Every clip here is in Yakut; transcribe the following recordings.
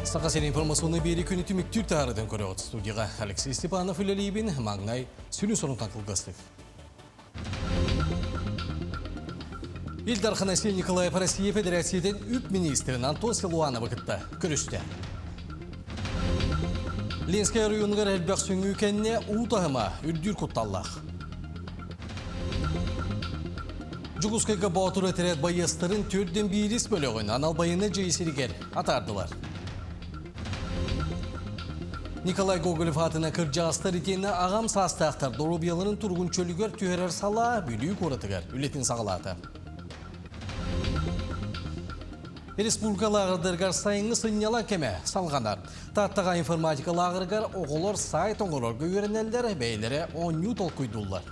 Саха сирин информационнай биэрии күнү түмүктүүр таһаарытын көрөҕүт. Студияға Алексей Степанов үлэлиибин, маҥнай сүрүн сонунтан кылгастык. Ил Дархан Айсен Николаев Россия Федерациятын үп министрин Антон Силуановы кытта көрүстэ. Ленскэй оройуонугар элбэх сүҥүү кэннэ уу таһыма үрдүүр кутталлаах. Дьокуускайга Боотур этэрээт байыастарын төрдөн биирис бөлөҕүн анал байыаннай дьайыы сиригэр атаардылар. Николай Гоголев аатына кырдьаҕастар итиэннэ аҕам саастаахтар доруобуйаларын туругун чөлүгэр түһэрэр салаа Бүлүү куоратыгар үлэтин саҕалаата. Республика лааҕырдарыгар сайыҥҥы сынньалаҥ кэмэ салҕанар. Тааттаҕа информатика лааҕырыгар оҕолор сайт оҥорорго үөрэнэллэр, бэйэлэрэ оонньуу толкуйдууллар.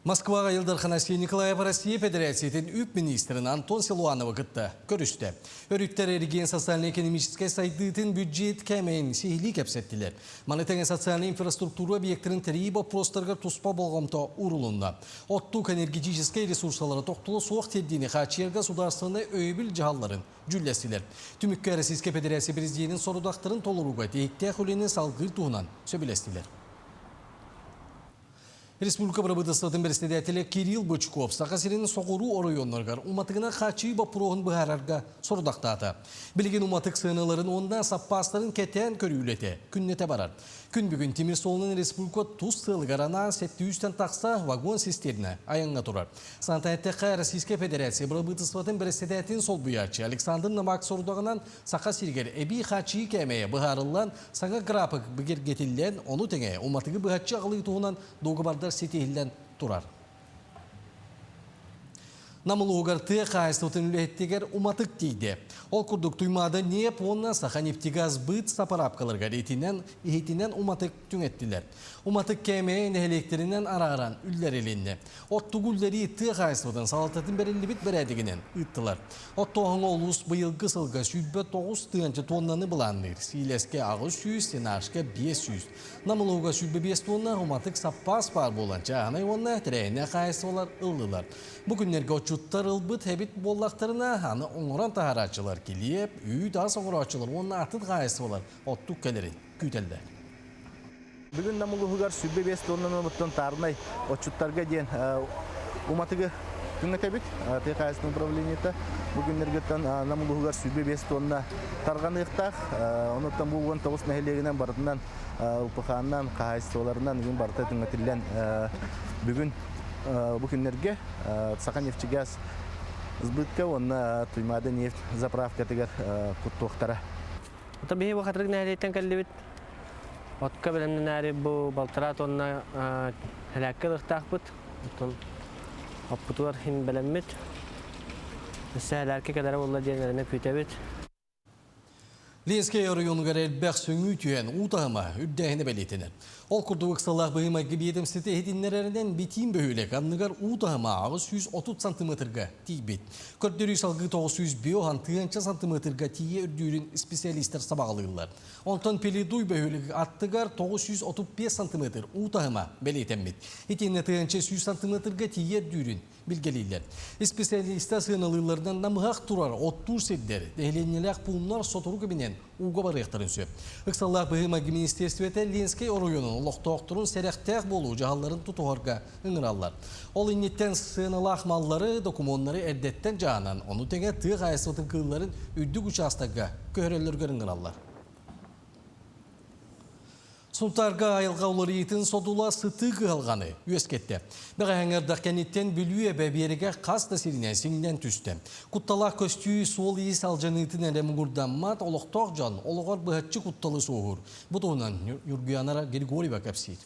Москваҕа Ил Дархан Айсен Николаев Россия Федерациятын үп министрин Антон Силуановы кытта көрүстэ. Өрүттэр регион социально-экономическай сайдыытын бюджет кээмэйин сиһилии кэпсэттилэр. Маны тэҥэ социальнай инфраструктура объектарын тэрийии боппуруостарыгар туспа болҕомто уурулунна. Оттук энергетическэй ресурсалары тохтоло суох тиэрдиини хааччыйарга судаарыстыбаннай өйөбүл дьаһалларын дьүүллэстилэр. Түмүккэ Российскай Федерация Президенин сорудахтарын толорууга тиһиктээх үлэни салгыыр туһунан сөбүлэстилэр. Республика бырабыыталыстыбатын бэрэссэдээтэлэ Кирилл Бычков Саха сирин соҕуруу оройуоннарыгар уматыгынан хааччыйыы боппуруоһун быһаарарга сорудахтаата. Билигин уматык сыаналарын уонна саппаастарын кэтээн көрүү үлэтэ күннэтэ барар. Күн бүгүн тимир суолунан республика тус сыалыгар анаан 700-тэн тахса вагон систиэрнэ айаҥҥа турар. Санатан эттэххэ, Российскай Федерация бырабыыталыстыбатын бэрэссэдээтэлин солбуйааччы Александр Намак сорудаҕынан Саха сиригэр эбии хааччыйыы кээмэйэ быһаарыллан, саҥа график бигэргэтиллэн, ону тэҥэ уматыгы быһаччы аҕалыы туһунан дуогабардар ситиһиллэн турар. Нам улууһугар тыа хаһаайыстыбатын үлэһиттигэр уматык тиийдэ. Ол курдук Туймаада ньиэп уонна Саханефтегазбыт сапараапкаларыгар итинэн, иһитинэн уматык түҥэттилэр. Уматык кээмэйэ нэһилиэктэринэн арааран үллэрилиннэ. Оттугу үллэрии тыа хаһаайыстыбатын салалтатын бэриллибит бэрээдэгинэн ыыттылар. Оттооһуҥҥа улуус быйылгы сылга 29 тыһыынча туоннаны былаанныыр. Сиилэскэ 800, сенажка 500. Нам улууһугар 25 туонна уматык саппаас баар буолан чааһынай уонна тэрээһиннээх хаһаайыстыбалар ыллылар. Бу күннэргэ отчуттар ылбыт эбит буоллахтарына, аны оҥорон таһаарааччылар килиэп, үүт-ас оҥорооччулар уонна атын хаһаайыстыбалар оттук кэлэрин күүтэллэр. Бүгүн Нам улууһугар 25 тоннаныбыттан таарынай отчуттарга диэн уматыгы түҥэтэбит. Тыа хаһаайыстыбатын управлениета бу күннэргиттэн Нам улууһугар 25 тонна тарҕаныахтаах. Онуттан бу 19 нэһилиэгинэн барытынан ЛПХ-нан, хаһаайыстыбаларынан бүгүн барыта түҥэтиллэн бүгүн бу күннэргэ Саханефтегаз сбытка уонна Туймаада нефть заправкатыгар куттуохтара. Ото биһи бу хатырык нэһилиэктэн кэллибит. Отка бэлэмнэнээри бу балтараа тонна һэлээккэ ылыахтаахпыт. Оттон оппутугар иһин бэлэммит. Өссө һэлээркэ кэлэрэ буолла диэн эрэнэ күүтэбит. Ленскэй оройуонугар элбэх сөҥүү түһэн уу таһыма үрдээһинэ бэлиэтэнэр. Ол курдук ыксаллаах быһыы-майгы биэдэмситэ иһитиннэрэринэн битиим бөһүөлэк анныгар уу таһыма 830 сантиметрга тиийбит. Көрдөрүү салгыы 905 тыһыынча сантиметрга тиийэ үрдүүрүн специалистар сабаҕалыыллар. Онтон Пеледуй бөһүөлэг аттыгар 935 сантиметр уу таһыма бэлиэтэммит. Итиэннэ тыһыынча сүүс сантиметрга тиийэ үрдүүрүн билгэлииллэр. Исписэлиистэр сыаналыылларынан намыһах турар оттуур сирдэр, нэһилиэнньэлээх пууннар сотору кэминэн ууга барыахтарын сөп. Ыксаллаах быһыы-майгы министиэристибэтэ Ленскэй оройуонун олохтоохторун сэрэхтээх буолуу дьаһалларын тутуһарга ыҥыраллар. Ол инниттэн сыаналаах маллары, докумуоннары эрдэттэн дьаһанан, ону тэҥэ тыа хаһаайыстыбатын кыылларын үрдүк учаастакка көһөрөллөрүгэр ыҥыраллар. Сунтаарга айылҕа уларыйыытын содула сытыы кыһалҕаны үөскэттэ. Бэҕэһээҥҥи ардах кэнниттэн Бүлүү эбэ биэрэгэ хас да сиринэн сиҥнэн түстэ. Кутталаах көстүү суол-иис алдьаныытын эрэ муҥурдаммат, олохтоох дьон олоҕор быһаччы кутталы суоһуур. Бу туһунан Ньургуяна Григорьева кэпсиир.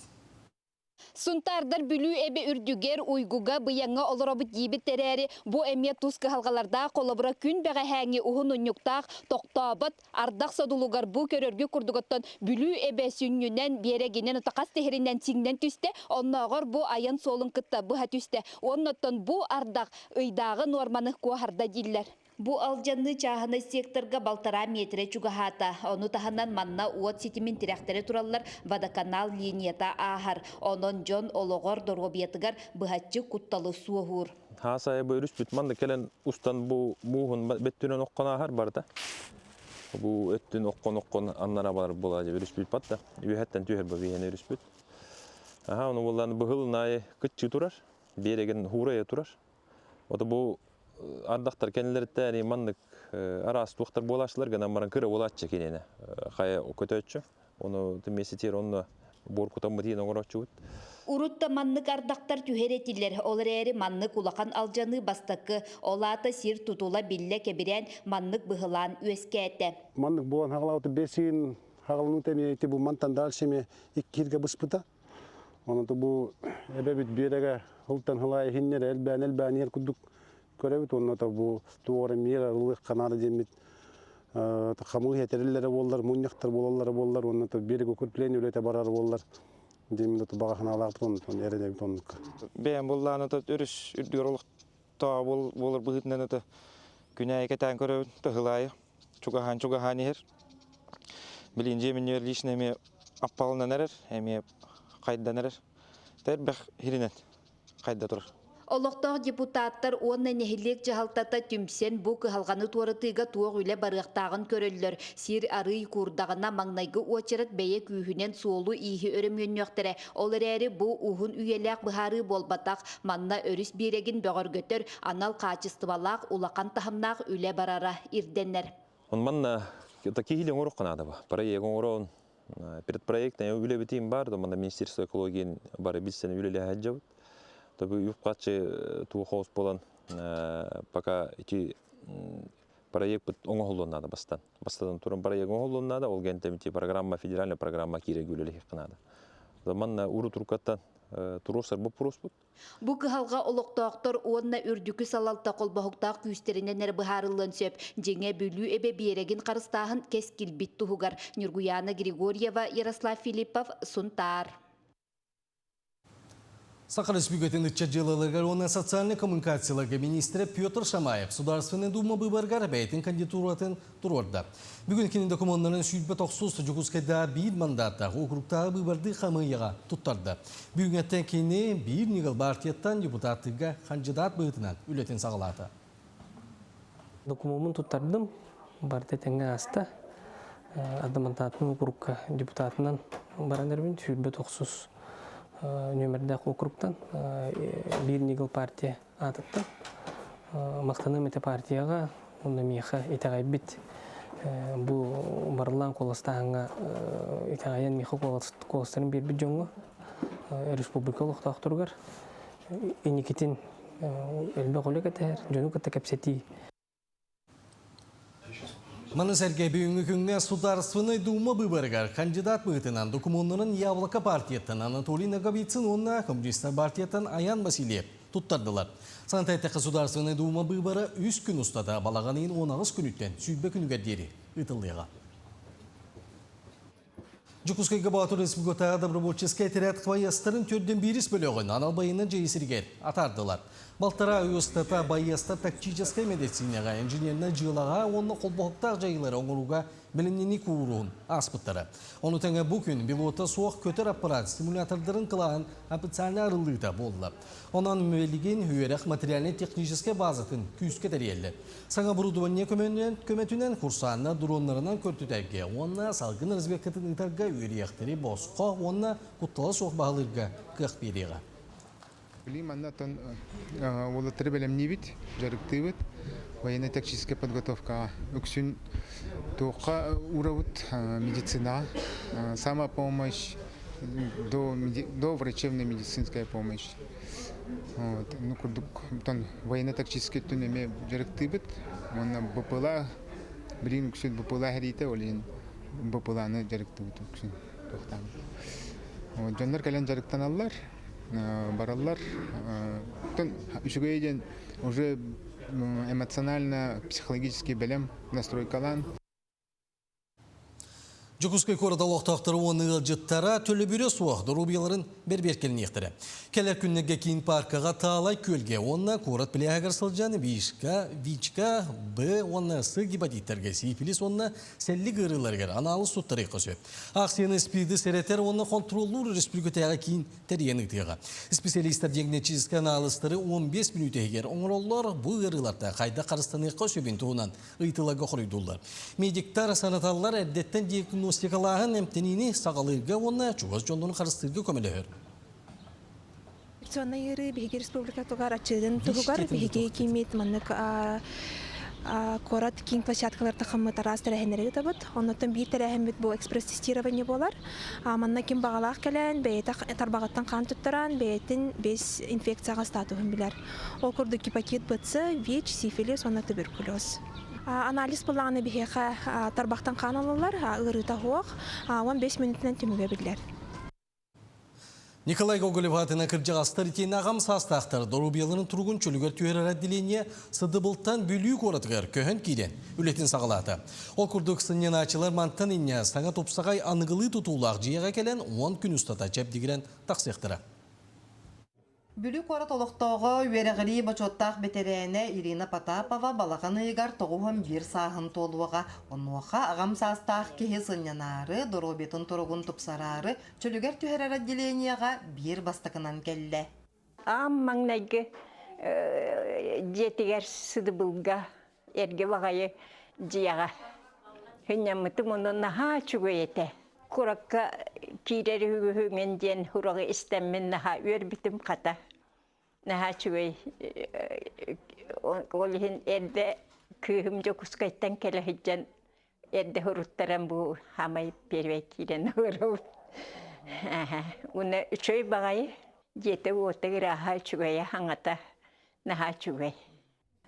Сунтаардар Бүлүү эбэ үрдүгэр, уйгуга, быйаҥҥа олоробут диибит эрээри, бу эмиэ тус кыһалҕалардаах, холобура, күн бэҕэһээҥҥи уһун унньуктаах, тохтообот ардах содулугар бу көрөргү курдугуттан Бүлүү эбэ сүнньүнэн, биэрэгинэн, утахас тэһиринэн сиҥнэн түстэ, оннооҕор бу айан суолун кытта быһа түстэ. Уоннаттан бу ардах ыйдааҕы нуорманы куоһарда дииллэр. Бу алдьаныы чааһынай секторга балтараа миэтэрэ чугаһаата. Ону таһынан манна уот ситимин тирэхтэрэ тураллар, водоканал линията ааһар. Онон дьон олоҕор, доруобуйатыгар быһаччы кутталы суоһуур. Хаасайа бу өрүспүт манна кэлэн устан бу мууһун бөттүнэн оккон ааһар барыта. Бу өттүн оккон оккон аннара барар буолаа дьэ өрүспүт батта. Үөһэттэн түһэр бу биһиэнэ өрүспүт. Аха ону буоллаан быһыл наайы кыччыы турар, биэрэгин хуурайа турар. Ото бу ардахтар кэннилэриттэн маннык араас туохтар буолааччылар гынан баран кыра буолааччы киниэнэ хайа көтөөччү. Ону месситиэр онно буор кутаммыт иһин оҥорооччубут. Урут да маннык ардахтар түһэр этилэр, ол эрээри маннык улахан алдьаныы бастакы, ол аата сир тутула биллэ кэбирээн маннык быһылаан үөскээтэ. Маннык буолан хаҕалаабыта бэсиин хаҕаланыы эмиэ ити бу мантан дальше эмиэ иккииргэ быспыта. Онон бу эбэбит биэрэгэ ылтан хылаай иһиннэр элбээн элбээн иһэр курдук көрөбүт уонна бу туох эрэ миэрэ ылыахха наада диэммит хамыыһыйа тэриллэрэ буоллар, мунньахтар буолаллара буоллар уонна берег укрепление үлэтэ барар буоллар диэммит баҕа санаалаахпыт онтон эрэнэбит оннукка. Бэйэм буллаан ото өрүс үрдүгэр олохтоох буолар быһыытынан ото күнээйи кэтээн көрөбүн тыһылаайы чугаһаан чугаһаан иһэр. Билин дьиэ минньүөр лично эмиэ аппалынан эрэр, эмиэ хайдан эрэр. Тэрбэх хиринэн хайда турар. Олохтоох депутаттар уонна нэһилиэк дьаһалтата түмсэн бу кыһалҕаны туоратыыга туох үлэ барыахтааҕын көрөллөр. Сир арыый куурдаҕына маҥнайгы уочарат бэйэ күүһүнэн суолу-ииһи өрөмүөннүөхтэрэ. Ол эрээри бу уһун үйэлээх быһаарыы буолбатах. Манна өрүс биэрэгин бөҕөргөтөр анал хаачыстыбалаах улахан таһымнаах үлэ барара ирдэнэр. Манна киһили оҥоруохха наада бу. Проект оҥорон Предпроектная үлэбитин бар, манна Министерство экологии бары билсэн үлэлэһэ сылдьабыт. Тобу үп-харчы туох буолан пока ити проект оҥоһуллуон наада бастан. Бастатан туран проект оҥоһуллуон наада, ол гэнтэн ити программа, федеральная программа киирэ үлэлэһиэххэ наада. Манна урут уруккаттан туруорсар боппуруоспут. Бу кыһалҕа олохтоохтор уонна үрдүкү салалта холбоһуктаах күүстэринэн эрэ быһаарыллыан сөп. Дьиҥэ, Бүлүү эбэ биэрэгин харыстааһын кэскилбит туһугар. Ньургуйаана Григорьева, Ярослав Филиппов, Сунтаар. Саха Республикатын ыччат дьыалаларыгар уонна социальнай коммуникацияларга министрэ Петр Шамаев Судаарственнай Дума быыбарыгар бэйэтин кандидатуратын туруорда. Бүгүн кини докумуоннарын 190 Дьокуускайдаа биир мандааттаах округтааҕы быыбардыы хамыыйаҕа туттарда. Бүгүҥҥэттэн кини биир ньыгыл баартыйаттан депутаттыырга хандьыдаат быһыытынан үлэтин саҕалаата. Докумуоммун туттардым, барыта этэҥҥэ ааста. Адамантаатын округка депутатынан баран эрбин, 190 нүөмэрдээх округтан биир ньыгыл партия аатыттан махтаныам этэ партияҕа уонна миэхэ итэҕэйбит бу барыллаан куоластааһыҥҥа итэҕэйэн миэхэ куоластарын биэрбит дьоҥҥо республика олохтоохторугар инникитин элбэх үлэ кэтэһэр дьону кытта кэпсэтии. Маны сэргэ бүгүҥҥү күҥҥэ Судаарыстыбаннай Дума быыбарыгар кандидат быһыытынан докумуоннарын Яблоко партияттан Анатолий Ноговицын уонна Коммунистар партияттан Аян Васильев туттардылар. Санатайта Государственнай Дума быыбара үс күн устата балаҕан ыйын 18 күнүттэн 20 күнүгэр диэри ыытыллыаҕа. Дьокуускайга Боотур Республикатааҕы добровольческай этэрээт байыастарын төрдүн биирис бөлөҕүн анал байыаннай дьайыы сиригэр атаардылар. Балтараа ый устата байыастар тактическай медицинэҕэ, инженернэй дьыалаҕа уонна холбоһуктаах дьайыылары оҥорууга бэлэмнэнии кууруһун ааспыттара. Ону тэҥэ бу күн пилота суох көтөр аппарат симулятордарын кылааһын официальнай арыллыыта буолла. Онон билигин үөрэх материальнай-техническэй базатын күүскэ тэрийэллэр. Саҥа оборудование көмөтүнэн курсааннар дроннарынан көрдүтэргэ уонна салгын разведкатын ыытарга үөрүйэхтэри босхо уонна куттала суох баһылыырга кыах биэриэҕэ. Билигин манна оттон уолаттары бэлэмниибит, дьарыктыыбыт. Военно-тактическая подготовкаҕа үксүн туохха уурабыт медицинаҕа. Самопомощь, до, до врачебной медицинская помощь. Вот. Ну, курдук, оттон военно-тактическай өттүн эмиэ дьарыктыыбыт. Уонна БПЛА, билигин үксүн БПЛА сэриитэ, ол иһин БПЛАны дьарыктыыбыт үксүн туохтаабыт. Вот. Дьоннор кэлэн дьарыктаналлар, бараллар. Оттон үчүгэй диэн уже эмоционально, психологически бэлэм настройкалаан. Дьокуускай куорат олохтоохторо уонна ыалдьыттара төлөбүрэ суох доруобуйаларын бэрбиэркэлэниэхтэрэ. Кэлэр күннэргэ киин пааркаҕа Таалай күөлгэ уонна куорат пляһыгар сылдьан Вишка, Вичка, Б уонна С гепатиттарга сифилис уонна сэллик ыарыыларыгар анаалыс туттарыахха сөп. Аахсыйаны СПИДы сэрэтэр уонна хонтуруоллуур республикатааҕы киин тэрийэн ыытыаҕа. Специалистар диагностическай анаалыстары 15 мүнүүтэ иһигэр оҥороллор, бу ыарыыларта хайдах харыстаныахха сөбүн туһунан ыйытыыларга хоруйдууллар. Медиктар санаталлар эрдэттэн диагностикалааһын эмтэниини саҕалыырга уонна чугас дьоннорун харыстыырга көмөлөһөр. Инфекционнай ыарыы биһиги республикатыгар аччыырын туһугар биһиги кииммит маннык куорат киин площадкаларда хаммыт араас тэрээһиннэри ыытабыт. Оннуттан биир тэрээһиммит бу экспресс-тестирование буолар. Манна ким баҕалаах кэлэн, бэйэтэ тарбаҕыттан хаан туттаран, бэйэтин бэс инфекцияҕа статуһун билэр. Ол курдук гепатит БЦ, ВИЧ, сифилис уонна туберкулез. Анализ былааны биһиэхэ тарбахтан хаан ылаллар, ыарыыта суох, 15 мүнүүтүнэн түмүгэ биллэр. Николай Гоголев аатынан кырдьаҕастар итиэннэ аҕам саастаахтар доруобуйаларын туругун чөлүгэр түһэрэр отделение Сыдыбылтан Бүлүү куоратыгар көһөн киирэн үлэтин саҕалаата. Ол курдук сынньанааччылар мантан инньэ саҥа тупсаҕай аныгылыы тутуулаах дьиэҕэ кэлэн 10 күн устата чэбдигирэн тахсыахтара. Бүлүү куорат олохтооҕо, үөрэҕирии бочуоттаах бэтэрээнэ Ирина Потапова балаҕан ыйыгар 91 сааһын туолуоҕа. Онуоха аҕам саастаах киһи сынньанаары, доруобуйатын туругун тупсараары чөлүгэр түһэрэр отделениеҕа биир бастакынан кэллэ. Аан маҥнайгы дьиэтигэр сыдыбылга эргэ баҕайы дьиэҕэ сынньаммытым ону наһаа үчүгэй этэ. Куракка киирэр үһүгүн диэн сураҕы истэммин наһаа үөрбүтүм хата. Наһаа үчүгэй ол иһин эрдэ кыыһым Дьокуускайтан кэлэ сылдьан эрдэ суруттаран бу хаамай первый киирэн олоробут. Уонна үчүгэй баҕайы дьиэтэ-уота ырааһа үчүгэйэ хаҥата наһаа үчүгэй.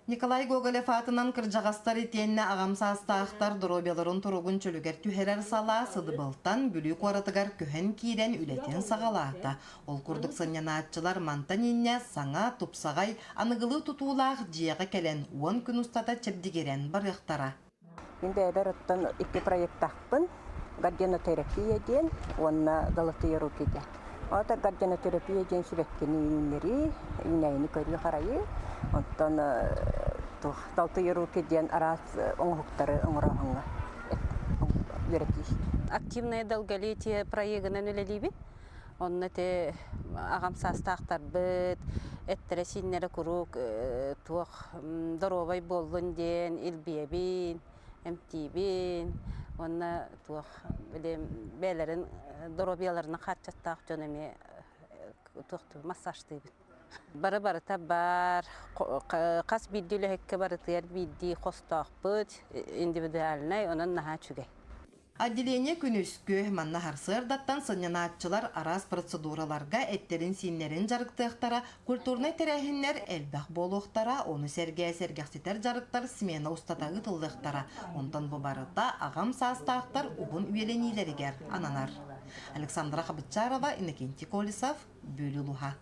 Николай Гоголев аатынан кырдьаҕастар итиэннэ аҕам саастаахтар доруобуйаларын туругун чөлүгэр түһэрэр салаа Сыдыбылтан Бүлүү куоратыгар көһөн киирэн үлэтин саҕалаата. Ол курдук сынньанааччылар мантан инньэ саҥа, тупсаҕай, аныгылыы тутуулаах дьиэҕэ кэлэн 10 күн устата чэбдигирэн барыахтара. Мин бэйэбэр оттон икки проектаахпын. Гарденотерапия диэн уонна Золотые руки диэн. Ота гарденотерапия диэн сибэккини үүннэрии, үүнээйини көрүү-харайыы. Оттон туох Золотые руки диэн араас оҥоһуктары оҥорооһуҥҥа үөрэтии. Активное долголетие проегынан үлэлиибин. Онно ити аҕам саастаахтарбыт эттэрэ-сииннэрэ куруук туох доруобай буоллун диэн илбийэбин, эмтиибин уонна туох били бэйэлэрин доруобуйаларынан хааччахтаах дьон эмиэ туохтуу массажтыыбын. Бары барыта баар, хас биирдии үлэһиккэ барытыгар биирдии хостоохпут, индивидуальнай, онон наһаа үчүгэй. Отделение күнүскү, манна сарсыардаттан сынньанааччылар араас процедураларга эттэрин-сииннэрин дьарыктыахтара, культурнай тэрээһиннэр элбэх буолуохтара, ону сэргэ сэргэхситэр дьарыктар смена устата ыытыллыахтара. Онтон бу барыта аҕам саастаахтар уһун үйэлэниилэригэр ананар. Александра Хабытчарова, Иннокентий Колесов, Бүлүү улууһа.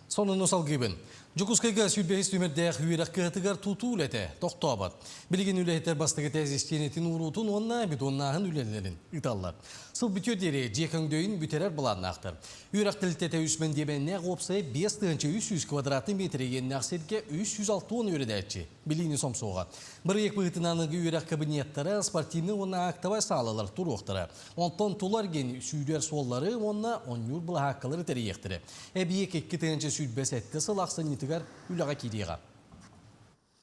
Сонуну салгыыбын. Дьокуускайга 25 түмэрдээх үөрэх кыһатыгар тутуу үлэтэ тохтообот. Билигин үлэһиттэр бастакы тез истиэнэтин уруутун уонна бетоннааһын үлэлэрин ыыталлар. Сыл бүтүөр диэри дьиэ көҥдөйүн бүтэрэр былааннаахтар. Үөрэх тэрилтэтэ үс мэндиэмэннээх уопсайа 5300 квадратный метр иэннээх сиргэ 360 үөрэнээччи билиини сомсуоҕа. Бырайыак быһыытынан аныгы үөрэх кабинеттара, спортивнай уонна актовай саалалар туруохтара. Онтон тула эргин сүүрэр суоллары уонна оонньуур былаһааккалары тэрийиэхтэрэ. Эбийиэк 2027 сыл ахсынньытыгар үлэҕэ киириэҕэ.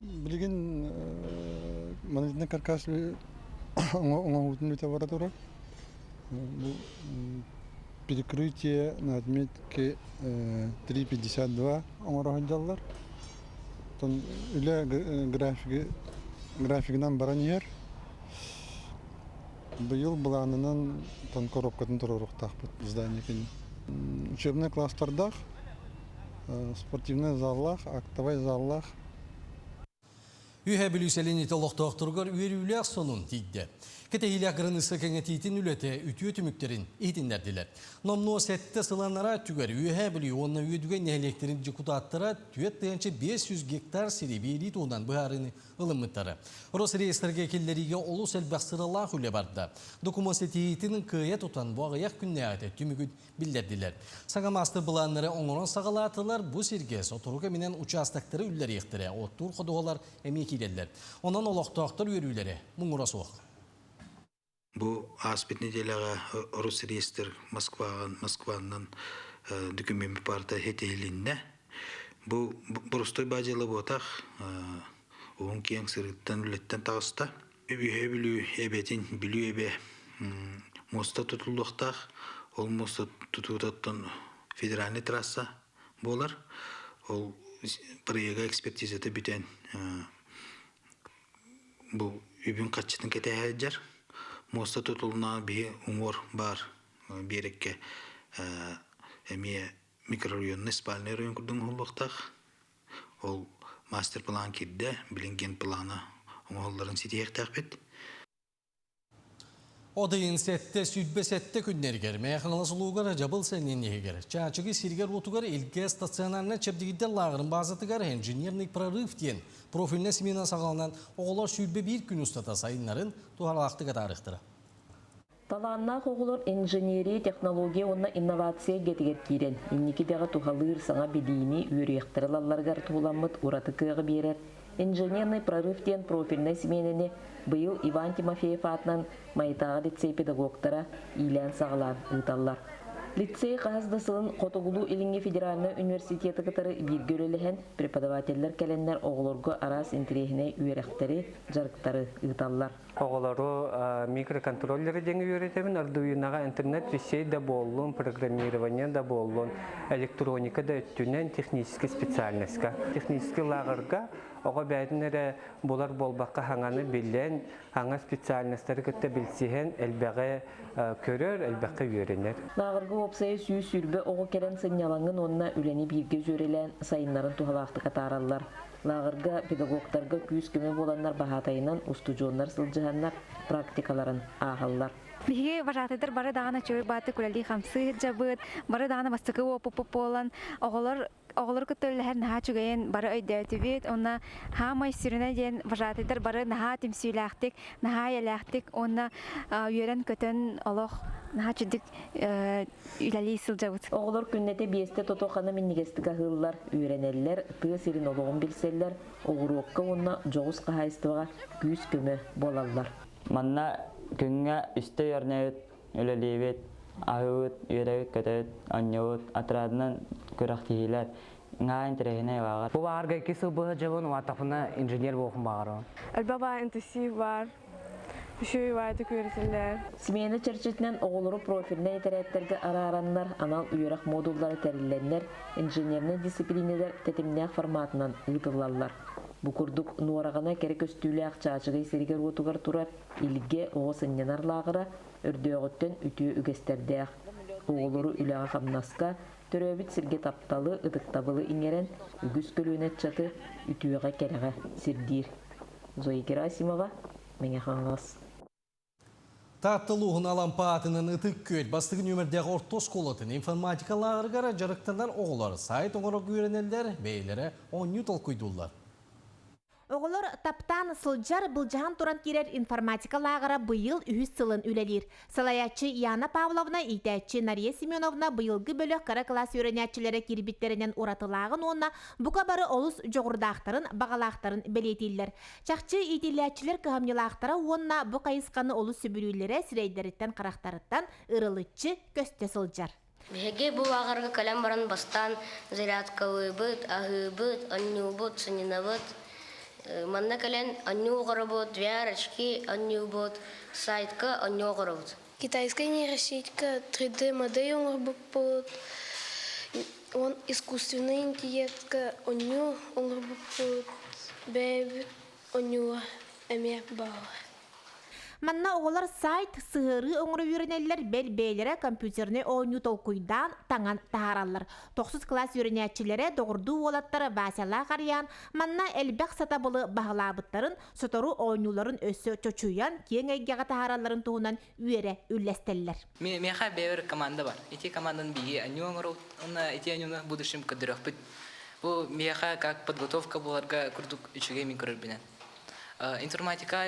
Билигин монолитный каркас оҥоһуутун бүтэ бара турар. Бу перекрытие на отметке 3,52 оҥоро сылдьаллар. Оттон үлэ графиги графигынан баран иһэр. Быйыл былаанынан коробкатын туруоруохтаахпыт здание кини. Учебнай класстардаах, спортивнай заллаах, актовай заллаах. Үһэ Бүлүү сэлиэнньэтэ олохтоохторугар үөрүүлээх сонун тиийдэ. Кэтэһиилээх кыраныысса кэҥэтиитин үлэтэ үтүө түмүктэрин иһитиннэрдилэр. Номнуо сэттэ сыланара түгэр Үөһээ Бүлүү уонна Үөдүгэй нэһилиэктэрин депутаттара 4500 гектар сири биэрии туһунан быһаарыыны ылыммыттара. Росреестргэ киллэриигэ олус элбэх сыралаах үлэ барда. Докумуон ситиһиитин кыайа тутан бу аҕыйах күннээҕитэ түмүгүн биллэрдилэр. Саҥа маастар-былааннары оҥорон саҕалаатылар, бу сиргэ сотору кэминэн учаастактары үллэриэхтэрэ, оттуур ходуһалар эмиэ киирэллэр. Онон олохтоохтор үөрүүлэрэ муҥура суох. Бу ааспыт неделяҕа Росреестр Москваҕа Москваннан документ парта хетиһилиннэ. Бу боростой баадьыла буотах уһун киэҥ сырыттан үлэттэн таҕыста. Үһэ Бүлүү эбэтин Бүлүү эбэ муоста тутуллуохтаах. Ол муоста тутуутуттан федеральный трасса буолар. Ол проега экспертизата бүтэн бу үбүн хаччытын кэтэһэ Муоста тутулуна биһи уҥуор баар биэрэккэ эмиэ микрорайонный спальный район курдук оҥоһуллуохтаах. Ол мастер-план киирдэ, билин генплана оҥоһулларын ситиһиэхтээхпит. Одыйын сэттэ сүүрбэ сэттэ күннэригэр Мэйэ-Хаҥалас улуугар дьабыл сэннин иһигэр Чаачыгы сиригэр-уотугар Илгэ стационарнай чэбдигирдэр лааҕырын баазатыгар инженерный прорыв диэн профильнай смена саҕаланан оҕолор 21 күн устата сайыннарын туһалаахтык атаарыахтара. Талааннаах оҕолор инженерия, технология уонна инновация эйгэтигэр киирэн, инники идэҕэ туһалыыр саҥа билиини, үөрүйэхтэри ылалларыгар туһуламмыт ураты кыаҕы биэрэр «Инженерный прорыв» диэн профильнай симиэнэни быйыл Иван Тимофеев аатынан Майатааҕы лицей педагогтара иилээн-саҕалаан ыыталлар. Лицей хаһыс да сылын Хотугулуу-Илиҥҥи федеральнай университеты кытары бииргэ үлэлэһэн, преподавателлэр кэлэннэр оҕолорго араас интэриэһинэй үөрэхтэри, дьарыктары ыыталлар. Оҕолору микроконтроллеры диэҥи үөрэтэбин, Arduino-ҕа интернет вещей да буоллун, программирование да буоллун, электроника да өттүнэн техническэй специальностька. Техническэй лааҕырга оҕо бэйэтин эрэ булар буолбакка хаҥаны билэн, хаҥа специальностары кытта билсиһэн элбэҕи көрөр, элбэххэ үөрэнэр. Лааҕырга уопсайа 120 оҕо кэлэн сынньалаҥын уонна үлэни бииргэ дьүөрэлээн сайыннарын туһалаахтык атаараллар. Лааҕырга педагогтарга күүс-көмө буоланнар баһаатайынан устудьуоннар сылдьыһаннар практикаларын ааһаллар. Биһиги вожатыйдар бары даҕаны үчүгэй баатык үлэлии-хамсыы сылдьабыт, бары даҕаны бастакы уопуппут буолан, оҕолор оҕолору кытта үлэлэһэр наһаа үчүгэйин бары өйдөөтүбүт. Уонна хаамай сүрүнэ диэн вожатыйдар бары наһаа түмсүүлээхтик, наһаа эйэлээхтик уонна үөрэн-көтөн олох наһаа үчүгдүк үлэлии сылдьабыт. Оҕолор күннэтэ биэстэ тото-хана минньигэстик аһыыллар, үөрэнэллэр, тыа сирин олоҕун билсэллэр, оҕуруокка уонна дьоҕус хаһаайыстыбаҕа күүс-көмө буолаллар. Манна күҥҥэ үстэ үөрэнэбит, үлэлиибит, аһыыбыт, үөрэбит-көтөбүт, оонньуубут, отрядынан күрэхтэһиилэр наһаа интэриэһинэй бааҕар. Бу баарга икки сыл быһа дьабын, уатапына инженер буолуохум баҕарабын. Элбэх баа интенсив бар, Үчүгэй баайдык үөрэтэллэр. Смена чэрчитинэн оҕолору профильнай этэрээттэргэ араараннар, анал үөрэх модуллара тэриллэннэр, инженернэй дисциплинэлэр тэтимнээх форматынан ыытыллаллар. Бу курдук Нуораҕана кэрэ көстүүлээх Чаачыгый сиригэр-уотугар турар Илгэ оҕо сынньанар лааҕыра өрдөөҕүттэн үтүө үгэстэрдээх. Оҕолору үлэҕэ-хамнаска, төрөөбүт сиргэ тапталы, ытыктабылы иҥэрэн, үгүс көлүөнэ ыччаты үтүөҕэ-кэрэҕэ сирдиир. Зоя Герасимова, Мэҥэ Хаҥалас. Таатта улууһун Алампа аатынан Ытык Күөл бастакы нүөмэрдээх орто оскуолатын информатика лааҕырыгар дьарыктанар оҕолор сайт оҥорорго үөрэнэллэр, бэйэлэрэ оонньуу толкуйдууллар. Оҕолор таптаан сылдьар, былдьаһан туран киирэр информатика лааҕыра быйыл үһүс сылын үлэлиир. Салайааччы Яна Павловна, иитээччи Нария Семеновна быйылгы бөлөх кыра кылаас үөрэнээччилэрэ киирбиттэринэн уратылааҕын уонна бука бары олус дьоҕурдаахтарын, баҕалаахтарын бэлиэтииллэр. Чахчы иитиллээччилэр кыһамньылаахтара уонна бу хайысханы олус сөбүлүүллэрэ сирэйдэриттэн-харахтарыттан ырылыччы көстө сылдьар. Биһиги бу лааҕырга кэлэн баран бастаан зарядкалыыбыт, аһыыбыт, оонньуубут, сынньанабыт. Манна кэлэн оонньуу оҥоробут, VR-очки оонньуубут, сайтка оонньуу оҥоробут. Китайскай нейросетька 3D модель оҥорбуппут, он искусственный интеллектка оонньуу оҥорбуппут, бэйэбит оонньууга эмиэ бааллар. Манна оҕолор сайт, сыһыарыы оҥоро үөрэнэллэр, бэл бэйэлэрэ компьютернай оонньуу толкуйдаан, таҥан таһаараллар. Тохсус кылаас үөрэнээччилэрэ доҕордуу уолаттар Васялаах Арыйаан манна элбэх сатабылы баһылаабыттарын, сотору оонньууларын өссө чочуйан, киэҥ эйгэҕэ таһааралларын туһунан үөрэ үллэстэллэр. Миэхэ бэйэбэр команда бар. Ити команданы биһиги анньуу оҥоробут уонна ити анньууну будущем көрдөрүөхпүт. Бу миэхэ как подготовка буоларга курдук үчүгэй мин көрөрбүнэн. Информатика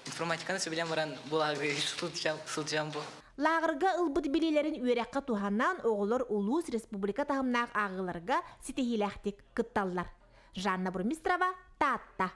информатиканы сөбүлээн баран бу лааҕырга сылдьам бу. Лааҕырга ылбыт билиилэрин үөрэххэ туһанан оҕолор улуус, республика таһымнаах ааҕыыларга ситиһиилээхтик кытталлар. Жанна Бурмистрова, Таатта.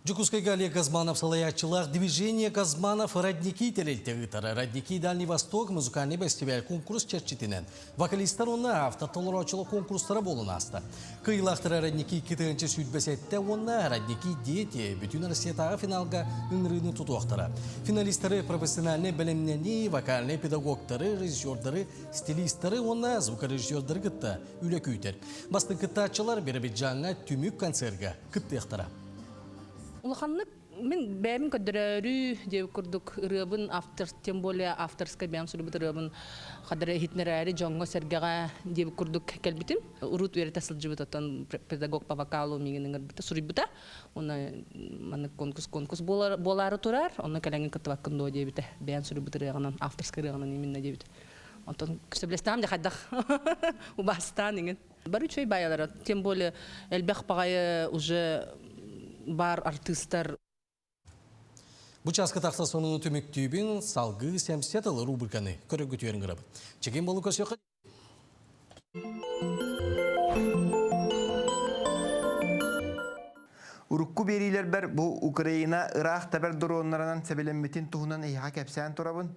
Дьокуускайга Олег Газманов салайааччылаах «Движение Газманов родники» тэрилтэ ыытар. «Родники Дальний Восток» музыкальный фестиваль конкурс чэрчитинэн вокалистар уонна автотолороочулар конкурстара буолан ааста. Кыайыылаахтара «Родники 2 127» уонна «Родники дети» бүтүн Россиятааҕы финалга ыҥырыыны тутуохтара. Финалистары профессиональнай бэлэмнэнии, вокальнай педагогтары, режиссердары, стилистары уонна звукорежиссердары кытта үлэ күүтэр. Бастыҥ кыттааччылар Биробиджаҥҥа түмүк концерга кыттыахтара. Улаханнык мин бэйэм көрдөрөөрү диэбит курдук ырыабын автор, тем более авторскай бэйэм суруйбут ырыабын хадара иһитинэрээри дьоҥҥо-сэргэҕэ диэбит курдук кэлбитим. Урут үөрэтэ сылдьыбыт оттон педагог по вокалу миигин ыҥырбыта, суруйбута. Уонна маннык конкурс конкурс буолаары турар, онно кэлэҥҥин кыттыбаккын дуо диэбитэ. Бэйэм суруйбут ырыаҕынан, авторскай ырыаҕынан именно диэбит. Онтон сөбүлэстэҕим дьэ хайдах убаастаан иҥин. Бары үчүгэй баайалара, тем более элбэх баҕайы уже бар артыыстар. Бу чааска тахса сонуну түмүктүүбүн салгыы сэмсэ тылы рубриканы көрөгүтүөрүн гырабыт. Чекин болу көсөкө. Урукку биэриилэрбэр бу Украина ыраах тэбэр дроннарынан сэбилэммитин туһунан эһиэхэ кэпсээн турабын.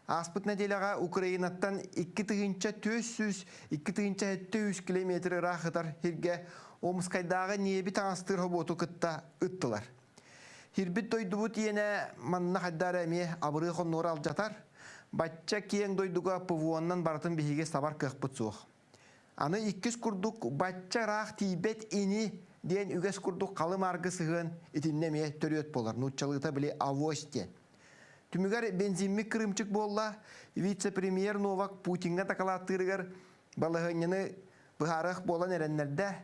Ааспыт нэдиэлэҕэ Украинаттан 2400 2700 километр ыраах ытар сиргэ Омскайдааҕы ньиэби таҥастыыр хобуоту кытта ыттылар. Хирбит дойдубут иэнэ манна хайдара эмиэ абырыы хоннуора алдьатар. Бачча киэҥ дойдуга ПВО-нан барытын биһиги сабар кыахпыт суох. Аны иккис курдук бачча ыраах тиийбэт ини диэн үгэс курдук халы-мааргы сыһыан итиннэ эмиэ төрүөт буолар. Нууччалыыта били авось диэн. Түмүгэр бензиммит кырыымчык буолла. Вице-премьер Новак Путиҥҥа дакылааттыырыгар балаһыанньаны быһаарыах буолан эрэннэрдэ.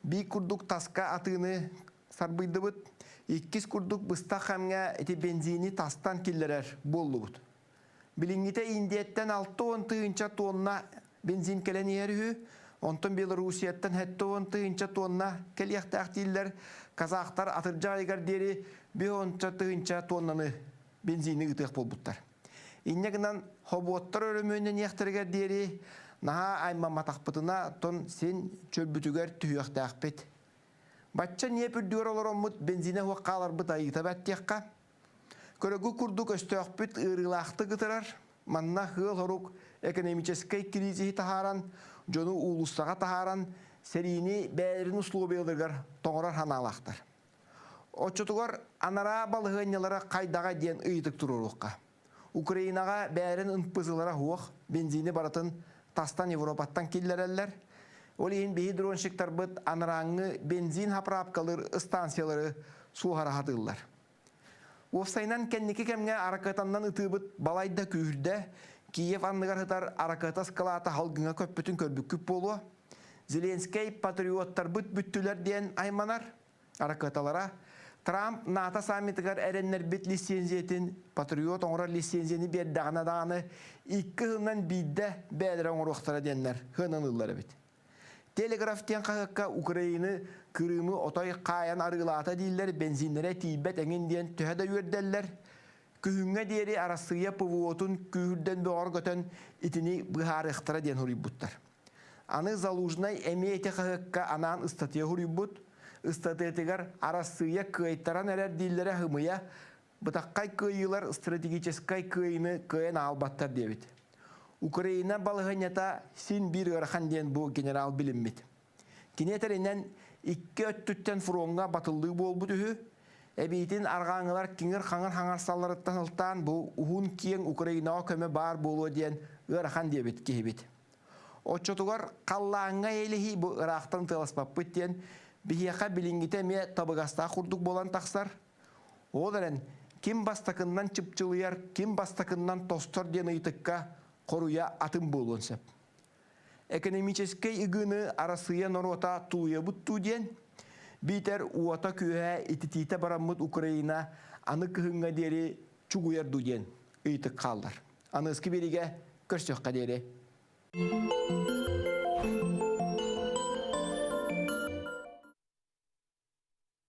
Биир курдук таска атыыны сарбыйдыбыт. Иккис курдук быстах кэмҥэ ити бензини тастан киллэрэр буоллубут. Билиҥҥитэ Индияттан 60 тыһыынча тонна бензин кэлэн иһэр үһү. Онтон Белоруссияттан 70 тыһыынча тонна кэлиэхтээх дииллэр. Казахтар атырдьах айыгар диэри 50 тыһыынча тоннаны бензини ыытыах буолбуттар. Инньэ гынан хобуоттар өрөмүөннэниэхтэригэр диэри наһаа аймамматахпытына тон син чөлбүтүгэр түһүөхтээхпит. Бачча ньиэп үрдүгэр олороммут бензинэ суох хааларбыт айыыта бэттиэххэ. Көрөгү курдук өстөөхпүт ыарыылаахтык ытырар, манна сыал-сорук экономическай кризиһи таһааран, дьону уулуссаҕа таһааран, сэриини бэйэлэрин условияларыгар тоҥорор санаалаахтар. Оччотугар анараа балаһыанньалара хайдаҕа диэн ыйытык туруоруохха. Украинаҕа бэйэлэрин НПЗ-лара суох, бензини барытын тастан Европаттан киллэрэллэр. Ол иһин биһи дронщиктарбыт анарааҥҥы бензин хаправкалыыр станциялары суоһара сатыыллар. Уопсайынан кэнники кэмҥэ аракыатаннан ытыыбыт балайда күүһүрдэ. Киев анныгар сытар аракыата ыскылаата салгыҥҥа көппүтүн көрбүккүт буолуо. Зеленскэй патриоттарбыт бүттүлэр диэн айманар. Аракыаталара Трамп НАТО саммитыгар эрэннэрбит лицензиятин патриот оҥорор лицензияны биэрдэҕинэ даҕаны икки сылынан биирдэ бэйэлэрэ оҥоруохтара диэннэр сыаналыыллар эбит. Телеграф диэн хаһыакка Украины Крымы отой хаайан арыылаата дииллэр, бензиннэрэ тиийбэт эҥин диэн төһө да үөрдэллэр, күһүҥҥэ диэри Арассыыйа ПВО-тун күүһүрдэн бөҕөргөтөн итини быһаарыахтара диэн суруйбуттар. Аны Залужнай эмиэ ити хаһыакка анаан ыстатыйа суруйбут. Ыстатыйатыгар Арассыыйа кыайтаран эрэр дииллэрэ һымыйа, бытаххай кыайыылар стратегическай кыайыыны кыайан аалбаттар диэбит. Украина балаһыанньата син биир ыарахан диэн бу генерал билиммит. Кини этэринэн, икки өттүттэн фроҥҥа батыллыы буолбут үһү. Эбиитин арҕааҥҥылар киҥир-хаҥыр хаҥарсалларыттан сылтаан бу уһун-киэҥ Украинаҕа көмө баар буолуо диэн ыарахан диэбит киһибит. Оччотугар халлааҥҥа эйэлэһии бу ыраахтан тыаласпаппыт диэн биһиэхэ билиҥҥитэ эмиэ табыгастаах курдук буолан тахсар. Ол эрэн, Ким бастакыннан чыпчылыйар, ким бастакыннан тостор диэн ыйытыкка хоруйа атын буолуон сөп. Экономическэй ыгыыны Арассыыйа норуота тулуйабыт дуу диэн, биитэр уота-күөһэ ититиитэ бараммыт Украина аны кыһыҥҥа диэри чугуйар дуу диэн ыйытык хааллар. Аныгыскы биэриигэ көрсүөххэ диэри.